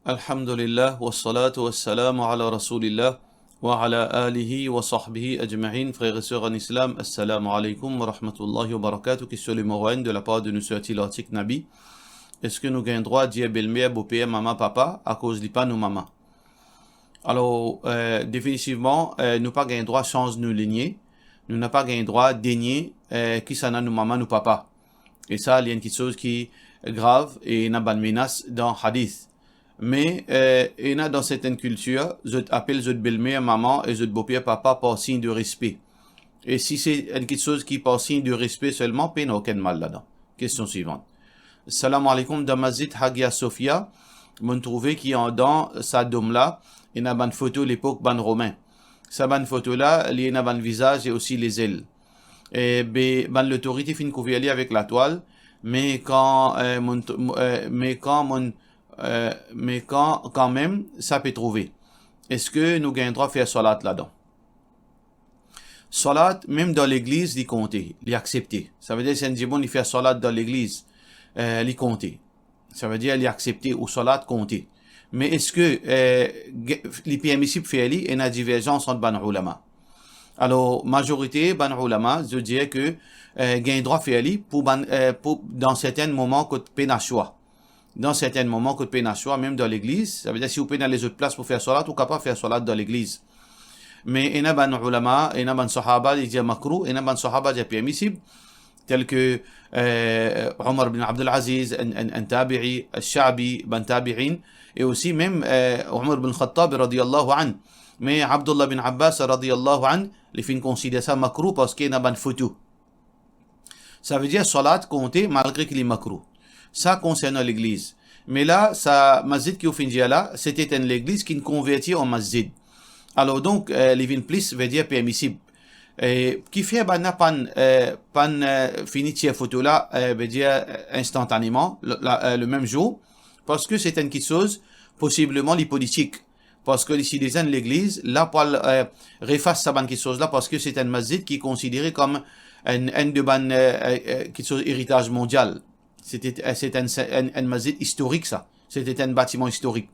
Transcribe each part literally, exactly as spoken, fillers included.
Alhamdulillah, wassalatu wassalamu ala Rasoulillah, wa ala alihi wa sahbihi ajma'in. Frères et sœurs en islam, assalamu alaikum wa rahmatullahi wa barakatuh. Question numéro un de la part de nou sœur Tilartik Nabi. Eski nou gagn drwa dir belmer, boper, mama, papa, akoz li pa nou mama? Alor, euh, definitivman, euh, nou pa gagn drwa sanz nou linie, nou napa gagn drwa denie, euh, kisannla nou mama, nou papa. E sa, li enn kiksoz ki grav e ena bann menas dan hadith. Me, euh, ena dan sertenn kiltir, zot apel zot belmer mama e zot boper papa par sign de respe. E si se enn kiksoz ki par sign de respe selman, pena okenn mal ladan. Kestion swivant. Salam alaikum, dan masjid Hagia Sophia, monn trouve ki andan sa dom la, ena bann foto lepok bann Romin. Sa bann foto la, li ena bann vizaz e osi lezel. E be, bann lotorite finn kouver li avek latwal, me kan, eh, monn t-, mo-, eh, me kan monn, eh, me kan, kanmem, sa pe trouve. Eski nou gagn drwa fer swalat ladan? Swalat, mem dan legliz, li konte, li aksepte. Savedir, si enn dimoun, li fer swalat dan legliz, eh, li konte. Savedir, li aksepte ou swalat konte. Me eski, eh, ge-, li permisib fer li? Ena diverzans ant bann oulama. Alor, mazorite bann oulama, zot dir ke, eh, gagn drwa fer li pou bann, eh, pou, dan sertenn moman kot pena swa. Dan sertenn moman kot pena swa, mem dan legliz, savedir si ou pena lezot plas pou fer swalat, ou kapav fer swalat dan legliz. Me ena bann oulama, ena bann sahaba, li dir makrouh, ena bann sahaba dir permisib, tel ke, eh, Omar bin Abdul Aziz, enn, enn, enn tabi'i, Ash-Sha'bi, bann tabi'in, e osi mem, eh, Omar bin Khattab radiyallahu anh. Me Abdullah bin Abbas radiyallahu anh, li finn konsider sa makrouh parski ena bann foto. Savedir swalat konte malgre ki li makrouh. Sa konsernan legliz. Me la, sa masjid ki ou finn dir la, sete enn legliz ki'nn konverti an masjid. Alor donk, eh, li vinn plis, vedir permisib. E kifer bann la pa'nn, eh, pa'nn, eh, fini tir foto la, eh, vedir, eh, instantaneman, le, la, eh, le mem zour? Parski se enn kiksoz, posibleman li politik. Parski li ti deza enn legliz, la pou al, eh, refas sa bann kiksoz la, parski se enn masjid ki konsidere kom enn, enn de bann, eh, eh, eh, kiksoz eritaz mondial. Sete, eh, se enn, se enn, enn masjid istorik sa. Sete enn batiman istorik.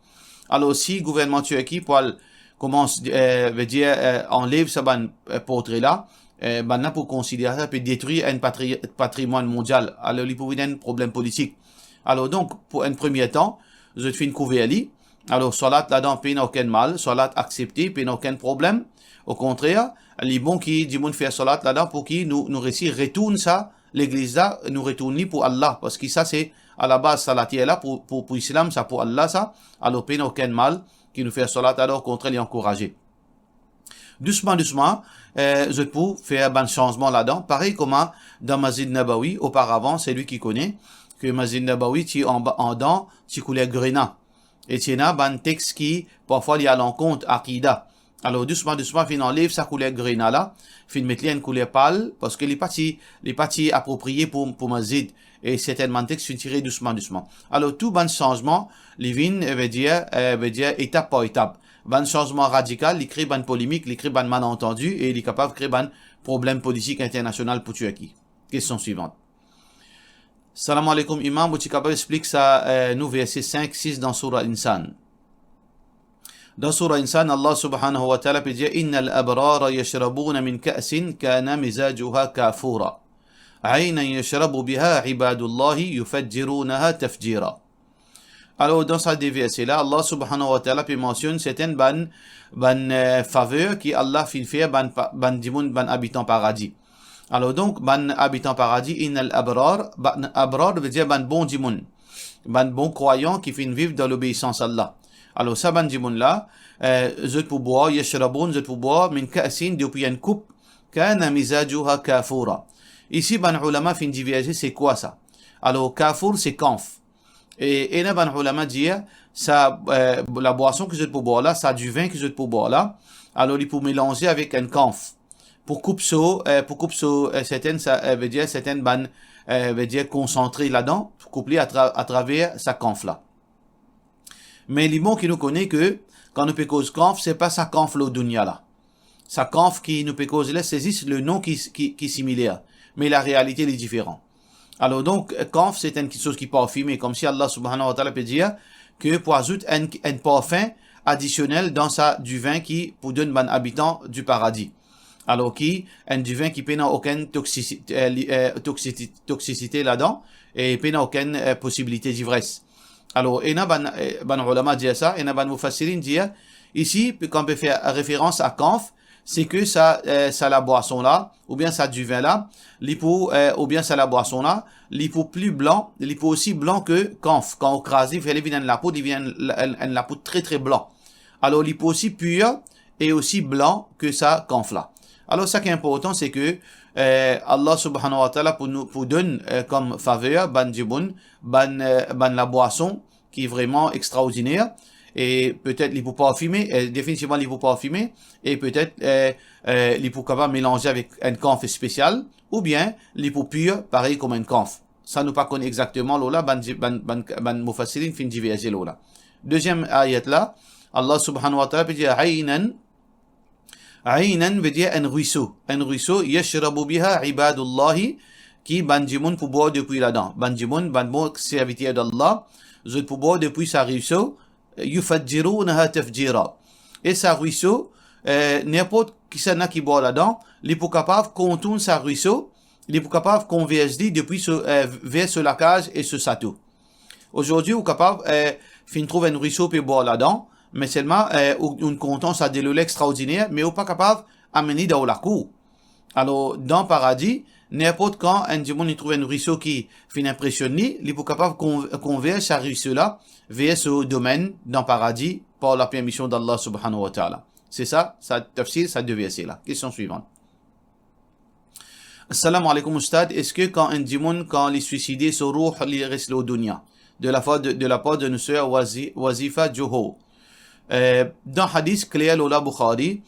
Alor si gouvernman Tirki pou al koumans, eh, vedir, eh, anlev sa bann, eh, portre la, eh, bann la pou konsidere sa pe detrir enn patri-, patrimwann mondial. Alor li pou vinn enn problem politik. Alor donk, pou enn premie tan, zot finn kouver li. Alor, swalat ladan pena okenn mal, swalat aksepte, pena okenn problem. Okontrer, li bon ki dimoun fer swalat ladan pou ki nou, nou resi retourn sa legliz la, nou retourn li pou Allah, parski sa se alabaz sa later la pou, pou, pou Islam, sa pou Allah sa. Alor, pena okenn mal ki nou fer swalat ladan, okontrer, li ankouraze. Dousman, dousman, eh, zot pou fer bann sanzman ladan, parey kouma dan Masjid Nabawi, oparavan, selwi ki kone, ke Masjid Nabawi ti anba, andan, ti kouler grena. E ti ena bann text ki, parfwa, li al ankont akida. Alor, dousman, dousman, finn anlev sa kouler grena la, finn met li enn kouler pal, parski li pa ti, li pa ti apropriye pou, pou masjid. E sertenn bann text finn tire dousman, dousman. Alor, tou bann sanzman, li vinn, eh, vedir, eh, vedir etap par etap. Bann sanzman radikal, li kre bann polemik, li kre bann malantandi e li kapav kre bann problem politik internasional pou Tirki. Kestion swivant. Salam alaikum, Imam, ou ti kapav explik sa, eh, nou verse sink, sis dan Soura Insan? Dan Soura Insan, Allah subhanahu wa ta'ala pe dir, "Innal abrara yashrabuna min ka'sin kana mizajuha kafura. Aynan yashrabu biha ibadullahi yufajjirunaha tafjira." Alor, dan sa de verse la, Allah subhanahu wa ta'ala pe mansionn sertenn bann, bann, eh, faver ki Allah finn fer bann pa-, bann dimoun, bann abitan paradi. Alor donk, bann abitan paradi, innal abrar, bann abrar vedir bann bon dimoun, bann bon krwayan ki finn viv dan lobeisans Allah. Alor sa bann dimoun la, eh, zot pou bwar, yashrabun, zot pou bwar, min ka'sin, depi enn koup, kana mizajuha kafura. Isi bann oulama finn diverze, se kwa sa? Alor, kafur, se kanf. E ena bann oulama dir, sa, eh, labwason ki zot pou bwar la, sa divin ki zot pou bwar la, alor li pou melanze avek enn kanf. Pou koup so, eh, pou koup so, eh, sertenn, sa, eh, vedir sertenn bann, eh, vedir konsantre ladan, pou koup li atra-, atraver sa kanf la. Me li bon ki nou kone ke, kan nou pe koz kanf, se pa sa kanf lor dounia la. Sa kanf ki nou pe koz la, se zis le non ki, ki, ki similer, me larealite li diferan. Alor donk, kanf, se enn kiksoz ki parfime, koumsi Allah subhanahu wa ta'ala pe dir, ke pou azout enn, enn parfin adisionel dan sa divin ki pou donn bann abitan di paradi. Alor ki enn divin ki pena okenn toksisi-, eh, li-, eh, toksiti-, toksisite ladan, e pena okenn, eh, posibilite zivres. Alor, ena bann, eh, bann ulama dir sa, ena bann mufassirin dir, isi, kan pe fer referans a kanf, se ke sa, eh, sa labwason la, oubien sa divin la, li pou, eh, oubien sa labwason la, li pou pli blan, li pou osi blan ke kanf. Kan ou kraz li, fer li vinn enn lapoud, li vinn enn, enn, enn lapoud tre, tre blan. Alor, li pou osi pir e osi blan ke sa kanf la. Alor, sa ki inportan, se ke, eh, Allah Subhanahu wa Ta'ala pou nou, pou donn, eh, kom faver bann dimoun, bann, eh, bann labwason ki vreman extraordiner, e petet li pou parfime, eh, definitivman li pou parfime, e petet, eh, eh, li pou kapav melanze avek enn kanf spesial, oubien li pou pir parey kom enn kanf. Sa nou pa konn exakteman lor la, bann, bann, bann, bann mufassirin finn diverze lor la. Deziem ayat la, Allah Subhanahu wa Ta'ala pe dir, aynan, aynan ve dir enn rwiso. Enn rwiso, yashrabu biha ibadullahi, ki bann dimoun pou bwar depi ladan. Bann dimoun, bann bon serviter d'Allah, zot pou bwar depi sa rwiso, yufajjirunaha tafjira. E sa rwiso, eh, ninport kisannla ki bwar ladan, li pou kapav kontourn sa rwiso, li pou kapav konvers li depi so, eh, ver so lakaz e so sato. Azordi, ou kapav, eh, finn trouv enn rwiso pe bwar ladan, me selman, eh, ou, ou kontan sa delo la extraordiner, me ou pa kapav amenn li dan ou lakour. Alor, dan paradi, ninport kan enn dimoun li trouv enn rwiso ki finn inpresionn li, li pou kapav kon-, konvers sa rwiso la ver so domenn dan paradi par lapermision d'Allah Subhanahu wa Ta'ala. Se sa, sa tafsir, sa de verse la. Kestion swivan. Assalamu alaikum, Oustad. Eski kan enn dimoun, kan li swiside, so rooh, li res lor dunya? De la part de, de la part de nou ser Wazi-, Wazifa Johor. Eh, dan hadis kler lor la Bukhari,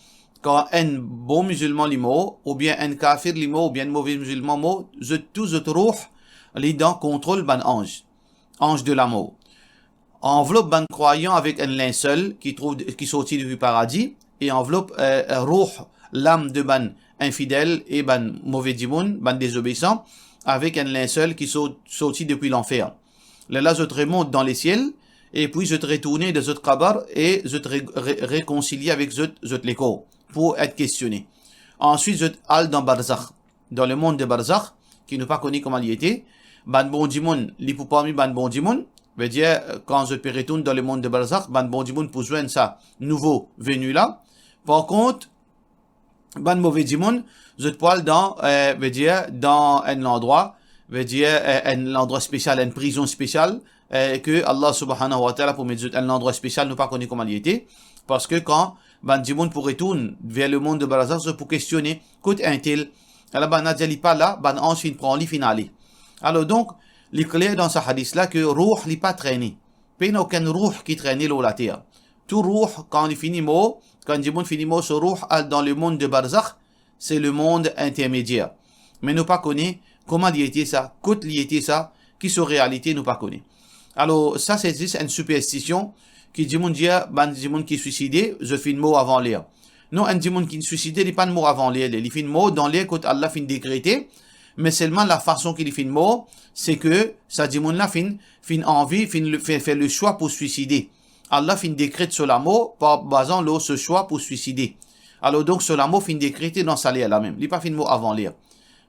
kan enn bon mizilman li mor, oubien enn kafir li mor, oubien enn move mizilman mor, zot tou zot rooh li dan kontrol bann anz, anz de lamor. Anvlop bann krwayan avek enn linsel ki trouv, ki sorti depi paradi, e anvlop, eh, rooh, lam de bann infidel e bann move dimoun, bann dezobeisan, avek enn linsel ki sor-, sorti depi lanfer. Lerla zot remont dan lesiel, epi zot retourne dan zot kabar e zot re-, re-, rekonsilie avek zot, zot lekor pou et kestione. Answit, zot al dan barzakh, dan lemond de barzakh, ki nou pa kone kouma li ete. Bann bon dimoun, li pou parmi bann bon dimoun, ve dir, kan zot pe retourn dan lemond de barzakh, bann bon dimoun pou zwenn sa nouvo veni la. Par kont, bann move dimoun, zot pou al dan, eh, ve dir, dan enn landrwa, ve dir, eh, enn landrwa spesial, enn prizon spesial, eh, ke Allah Subhanahu wa Ta'ala pou met zot enn landrwa spesial, nou pa kone kouma li ete, parski kan bann dimoun pou retourn ver lemond de barzakh, zot pou kestione, kot entel? Ala bann la dir li pa la, bann anz finn pran li, finn ale. Alor donk, li kler dan sa hadis la ke rooh li pa trene. Pena okenn rooh ki trene lor later. Tou rooh, kan li fini mor, kan dimoun fini mor, so rooh al dan lemond de barzakh, se lemond intermedier. Me nou pa kone kouma li ete sa, kot li ete sa, ki so realite, nou pa kone. Alor, sa se zis enn siperstision ki dimoun dir, bann dimoun ki swiside, zot finn mor avan ler. Non, enn dimoun ki swiside, li pa'nn mor avan ler, li, li finn mor dan ler kot Allah finn dekrete, me selman lafason ki li finn mor, se ke sa dimoun la finn, finn anvi, finn le, fer, fer leswa pou swiside. Allah finn dekret so lamor par bazan lor so swa pou swiside. Alor donk, so lamor finn dekrete dan sa ler la mem. Li pa finn mor avan ler.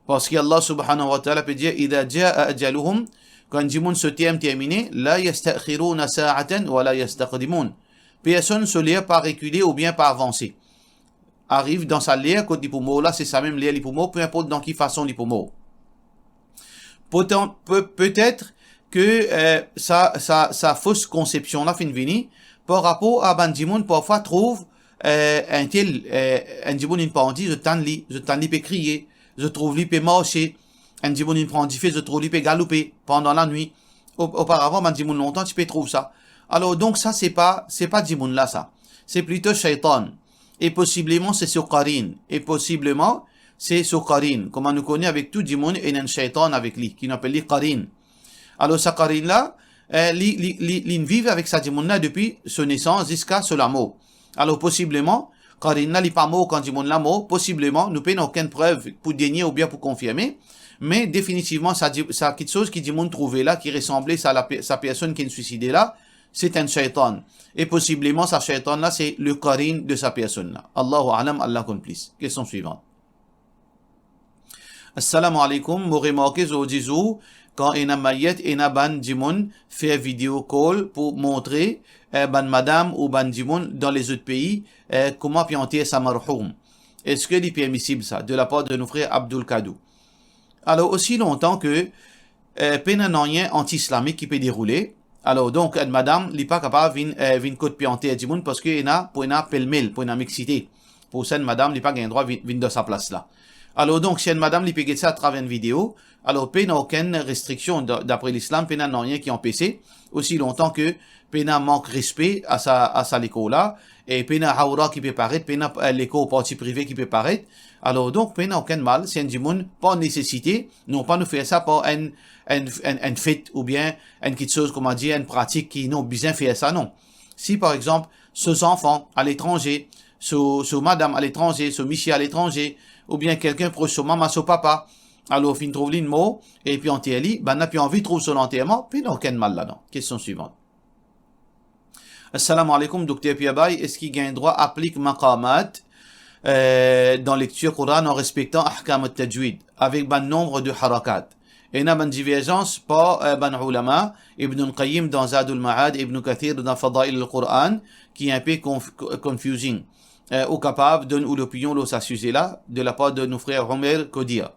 Parski Allah Subhanahu wa Ta'ala pe dir, "Idha jaa ajaluhum", kan dimoun so term termine, "la yasta'khiruna sa'atan wa la yastaqdimun." Personn so ler pa rekile oubien pa avanse. Ariv dan sa ler kot li pou mor la, se sa mem ler li pou mor, pe inport dan ki fason li pou mor. Potan-, pe-, petet ke, eh, sa, sa, sa fos konsepsion la finn vini par rapor a bann dimoun parfwa trouv, eh, entel, eh, enn dimoun inn pandi, zot tann li, zot tann li pe kriye, zot trouv li pe marse, enn dimoun inn pran dife, zot trouv li pe galoupe pandan lanwit. O-, oparavan, bann dimoun lontan ti pe trouv sa. Alor donk sa, se pa, se pa dimoun la sa. Se plito shaytan. E posibleman se so qarin. E posibleman se so qarin. Kouma nou kone, avek tou dimoun ena enn shaytan avek li, ki nou apel li qarin. Alor sa qarin la, eh, li, li, li, li'nn viv avek sa dimoun la depi so nesans ziska so lamor. Alor posibleman, qarin la li pa mor kan dimoun la mor, posibleman, nou pena okenn prev pou denie oubien pou konfirme, me definitivman sa di-, sa kiksoz ki dimoun trouve la, ki resanble sa lape-, sa personn ki inn swiside la, c'est un shaitan. E posibleman sa shaitan la, se le qarin de sa personn la. Allahu a'lam, Allah konn plis. Kestion swivan. Assalamu alaikum, mo remarke zordi zour, kan ena mayet, ena bann dimoun fer video call pou montre, eh, bann madam ou bann dimoun dan lezot pei, eh, kouma pe anter sa marhoum. Eski li permisib sa? De la par de nou frer Abdul Kadou. Alor, osi lontan ke, eh, pena nanye anti-islamik ki pe deroule, alor, donk, enn madam, li pa kapav vinn, eh, vinn kot pe anter dimoun, parski ena, pou ena pelmel, pou ena mixité. Pou sa, enn madam, li pa gagn drwa vinn, vinn dan sa plas la. Alor, donk, si enn madam, li pe get sa atraver enn video, alor, pena okenn restriksion, da-, dapre lislam, pena nanye ki anpese, osi lontan ke pena mank respe a sa, a sa lekor la, e pena awra ki pe paret, pena, eh, lekor parti prive ki pe paret. Alor, donk, pena okenn mal, si enn dimoun, par nesesite, non pa nou fer sa par enn, enn, enn, enn fet oubien enn kiksoz, kouma dir, enn pratik ki, non, bizin fer sa, non. Si, par exanp, so zanfan aletranze, so, so madam aletranze, so misie aletranze, oubien kelkenn pros, so mama, so papa, alor finn trouv linn mor, epi anter li, bann la pe anvi trouv so lanterman, pena okenn mal ladan. Kestion swivan. Assalamu alaikum, Dokter Pierre Bay, eski gagn drwa aplik maqamat, eh, dan lektir Koran an respektan ahkam tajwid, avek bann nonb de harakat? Ena bann diverzans par, eh, bann oulama, Ibn al-Qayyim dan Zadul Ma'ad, Ibn Kathir dan Fadail al-Quran, ki enpe conf-, co-, confusing. Eh, ou kapav donn ou lopinion lor sa size la, de la par de nou frer Omer Kodia.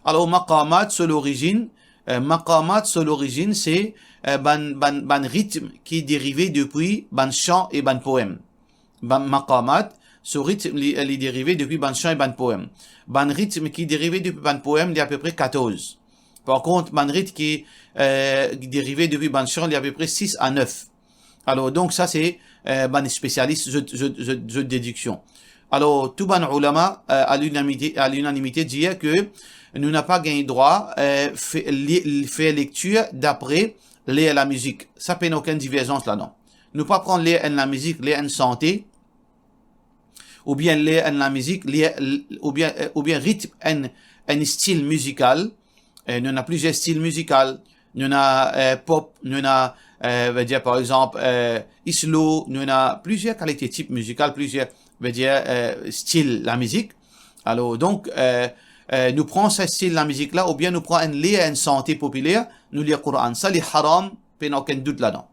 Alor, maqamat, so lorizinn, eh, maqamat, so lorizinn, se, eh, bann, bann, bann ritm ki derive depi bann san e bann poem. Bann maqamat, so ritm, li, li derive depi bann san e bann poem. Bann ritm ki derive depi bann poem, li apepre katorz. Par kont, bann ritm ki, eh, derive depi bann san, li apepre sis a nef. Alor, donk, sa se, eh, bann spesialis, zot, zot, zot, zot dediksion. Alor, tou bann oulama, eh, a linanimite, a linanimite dir ke nou napa gagn drwa, eh, fe-, li-, fer lektir dapre ler lamizik. Sa pena okenn diverzans ladan. Nou pa pran ler enn lamizik, ler enn sante, oubien ler enn lamizik, ler, oubien, eh, oubien ritm enn, enn stil mizikal, eh, nou ena plizier stil mizikal, nou ena, eh, pop, nou ena, eh, vedir, par exanp, eh, slow, nou ena plizier kalite tip mizikal, plizier, vedir, eh, stil lamizik. Alor, donk, eh, eh, nou pran sa stil lamizik la, oubien nou pran enn ler, enn sante popiler, nou lir Koran. Sa, li haram, pena okenn dout ladan.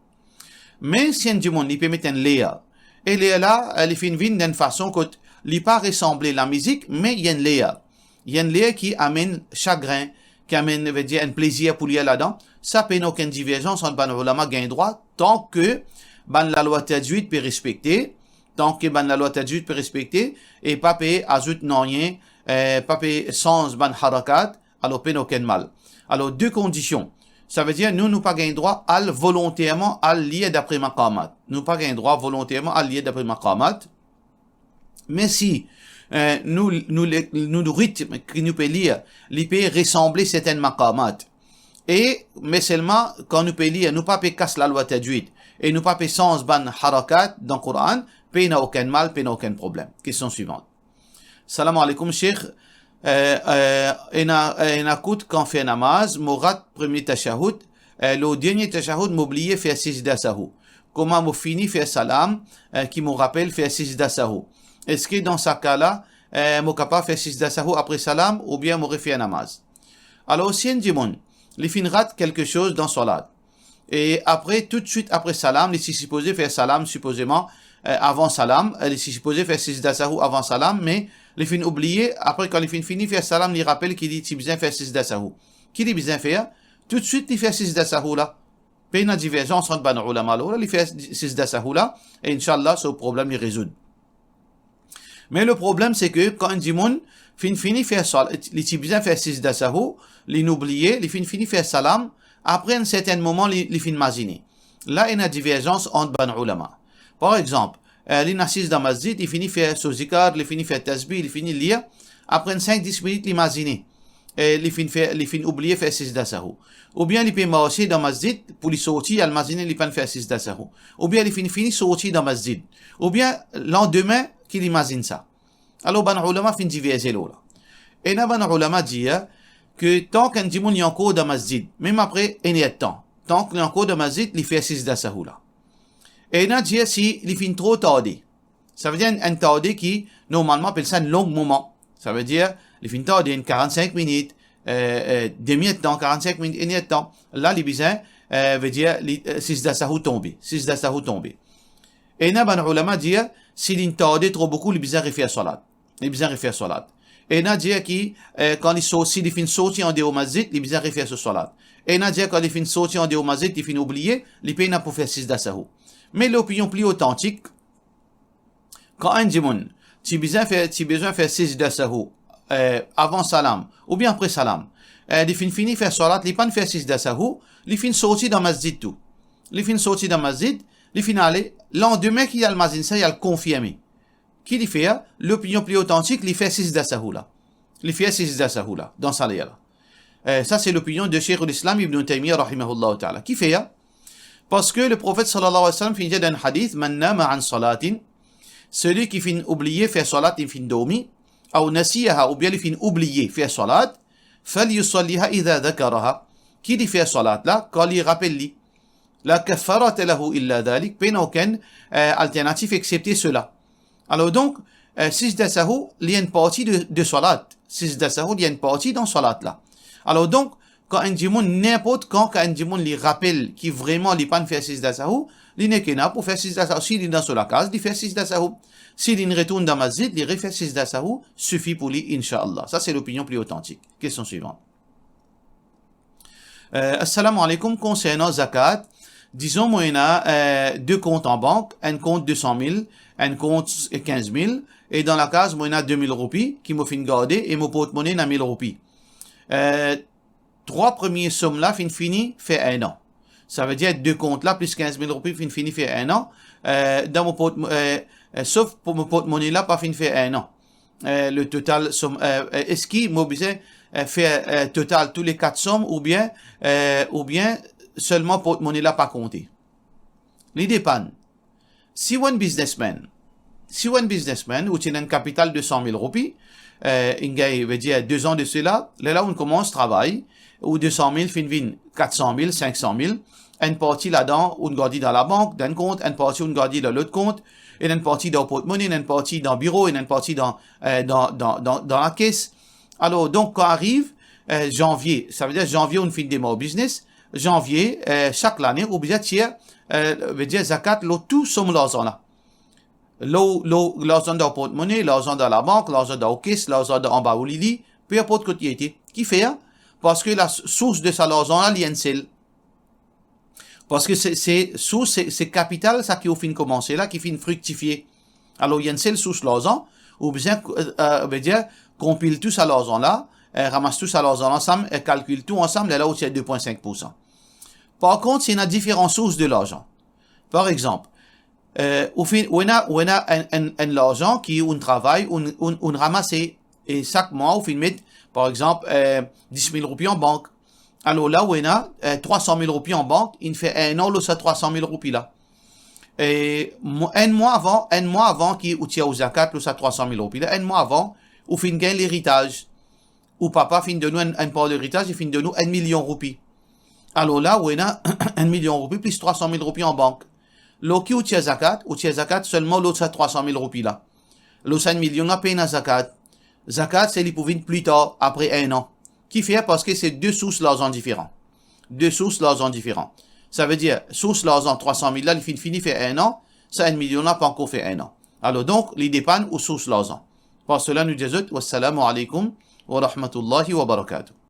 Me si enn dimoun, li pe met enn ler, e ler la, eh, li finn vinn dan enn fason kot li pa resanble lamizik, me li enn ler. Li enn ler ki amenn sagrin, ki amenn, vedir, enn plezir pou li ladan. Sa pena okenn diverzans ant bann oulama, gagn drwa, tan ke bann lalwa tajwid pe respekte, tan ke bann lalwa tajwid pe respekte, e pa pe azout nanye, eh, pa pe sanz bann harakat, alor pena okenn mal. Alor, de kondision. Savedir, nou, nou pa gagn drwa al volonterman al lir dapre maqamat. Nou pa gagn drwa volonterman al lir dapre maqamat. Me si, eh, nou, nou le-, nou, nou ritm ki nou pe lir, li pe resanble sertenn maqamat. E, me selman, kan nou pe lir, nou pa pe kas lalwa tajwid, e nou pa pe sanz bann harakat dan Koran, pena okenn mal, pena okenn problem. Kestion swivan. Salam aleykoum, Sheikh. Eh, eh, ena, ena kout kan fer namaz, mo rat premie tashahoud, eh, lor dernie tashahoud, mo bliye fer sijda sahou. Kouma mo fini fer salam, eh, ki mo rapel fer sijda sahou. Eski dan sa ka la, eh, mo kapav fer sijda sahou apre salam, oubien mo refer namaz? Alor, si enn dimoun, li finn rat kelke soz dan salat, e apre, toutswit apre salam, li ti sipoze fer salam, sipozeman, eh, avan salam, eh, li ti sipoze fer sijda sahou avan salam, me li finn oubliye, apre kan li finn fini fer salam, li rapel ki li ti bizin fer sijda sahou. Ki li bizin fer? Toutswit li fer sijda sahou la. Pena diverzans ant bann oulama lor la, li fer sijda sahou la, e inshallah, so problem li rezoud. Me le problem, se ke kan enn dimoun finn fini fer sal-, li ti bizin fer sijda sahou, li oubliye, li finn fini fer salam, apre enn sertenn moman, li, li finn mazine. La, ena diverzans ant bann oulama. Par exanp, eh, li inn asiz dan masjid, li fini fer so zikar, li fini fer tasbih, li fini lir, apre enn sink dis minit, li mazine. E li finn fer, li finn oubliye fer sijda sahou. Oubien li pe marse dan masjid, pou li sorti, al mazine li pa'nn fer sijda sahou. Oubien li finn fini sorti dan masjid. Oubien landime ki li mazinn sa. Alor, bann oulama finn diverze lor la. Ena bann oulama dir ke tank enn dimoun li ankor dan masjid, mem apre enn er tan, tank li ankor dan masjid, li fer sijda sahou la. Ena dir si li finn tro tarde. Savedir enn, enn tarde ki, normalman, apel sa enn long moman. Savedir, li finn tarde enn karannsink minit, eh, eh, demi-edtan, karannsink minit, enn-edtan. La, li bizin, eh, vedir, li, eh, sizda sahou tonbe, sizda sahou tonbe. Ena bann oulama dir, si linn tarde tro boukou, li bizin refer salat. Li bizin refer salat. Ena dir ki, eh, kan li sor-, si li finn sorti andeor masjid, li bizin refer so salat. Ena dir kan li finn sorti andeor masjid, li finn oubliye, li pena pou fer sizda sahou. Me lopinion pli otantik, kan enn dimoun ti bizin fer, ti bizin fer sizda sahou, eh, avan salam, oubien apre salam, eh, li finn fini fer salat, li pa'nn fer sizda sahou, li finn sorti dan masjid tou. Li finn sorti dan masjid, li finn ale, landime ki li al mazinn sa, li al konfirme. Ki li fer? Lopinion pli otantik, li fer sizda sahou la. Li fer sizda sahou la, dan sa ler la. Eh, sa se lopinion de Sheikhul Islam Ibn Taymiyyah rahimahullah ta'ala. Ki fer? Parski le Profet sallallahu alayhi wa sallam finn dir dan hadith, "Man nama an salatin", seli ki finn oubliye fer salat, li finn dormi, aw nasiyaha, oubien li finn oubliye fer salat, "falyusalliha idha dhakaraha", ki li fer salat la kan li rapel li. "La kaffarata lahu illa dhalik", pena okenn, eh, alternatif exsepte sela. Alor donk, eh, sizda sahou, li enn parti de, de salat. Sizda sahou, li enn parti dan salat la. Alor donk, kan enn dimoun, ninport kan, kan enn dimoun li rapel ki vreman li pa'nn fer sizda sahou, li nek ena pou fer sizda sahou. Si li dan so lakaz, li fer sizda sahou. Si linn retourn dan masjid, li refer sizda sahou, sifi pou li, inshallah. Sa se lopinion pli otantik. Kestion swivan. Eh, assalamu alaykoum, konsernan zakat, dizon mo ena, eh, de kont an bank, enn kont de san mil, enn kont kinz mil, e dan lakaz mo ena de mil roupi ki mo finn garde e mo portmone ena mil roupi. Eh, trwa premie som la finn fini fer enn an. Savedir de kont la plis kinz mil roupi finn fini fer enn an. Eh, dan mo port-, eh, eh, sof pou mo portmone la pa finn fer enn an. Eh, le total som, eh, eh, eski mo bizin, eh, fer, eh, total tou le kat som oubien, eh, oubien selman portmone la pa konte? Li depann. Si ou enn biznesmenn, si ou enn biznesmenn, ou ti ena enn kapital de san mil roupi, eh, inn gagn, vedir, de zan de sela, lerla ou'nn koumans travay, ou de san mil finn vinn kat san mil, sink san mil, enn parti ladan ou'nn garde dan labank, dan enn kont, enn parti ou'nn garde dan lot kont, ena enn parti dan portmone, ena enn parti dan biro, ena enn parti dan, eh, dan, dan, dan, dan lakes. Alor, donk, kan ariv, eh, zanvie, savedir zanvie ou'nn finn demar biznes, zanvie, eh, sak lane, ou bizin tir, eh, vedir zakat lor tou som larzan la. Lor, lor larzan dan portmone, larzan dan labank, larzan dan ou kes, larzan dan anba ou lili, pe inport kot li ete. Ki fer? Parski la sours de sa larzan la, li enn sel. Parski se, se sours, se, se kapital sa ki ou finn koumanse la, ki finn friktifie. Alor, li enn sel sours larzan, ou bizin, eh, eh, vedir, konpil tou sa larzan la, eh, ramas tou sa larzan la ansam, eh, kalkil tou ansam, lerla ou tir de pwin sink poursan. Par kont, si ena diferan sours de larzan. Par exanp, eh, ou finn, ou ena, ou ena enn, enn, enn larzan ki ou'nn travay, ou'nn, ou'nn, ou'nn ramase, e sak mwa ou finn met, par exanp, eh, dis mil roupi an bank. Alor la, ou ena, eh, trwa san mil roupi an bank, inn fer enn an lor sa trwa san mil roupi la. E mo-, enn mwa avan, enn mwa avan ki ou tir ou zakat lor sa trwa san mil roupi la, enn mwa avan, ou finn gagn leritaz. Ou papa finn donn ou enn, enn par leritaz, li finn donn ou enn milion roupi. Alor la, ou ena enn milion roupi plis trwa san mil roupi an bank. Lor ki ou tir zakat? Ou tir zakat selman lor sa trwa san mil roupi la. Lor sa enn milion la, pena zakat. Zakat, se li pou vinn pli tar, apre enn an. Ki fer? Parski se de sours larzan diferan. De sours larzan diferan. Savedir, sours larzan trwa san mil la, li finn fini fer enn an, sa enn milion la pa ankor fer enn an. Alor donk, li depann ou sours larzan. Par sela, nou dir zot, wassalamu alaykum wa rahmatullahi wa barakatuh.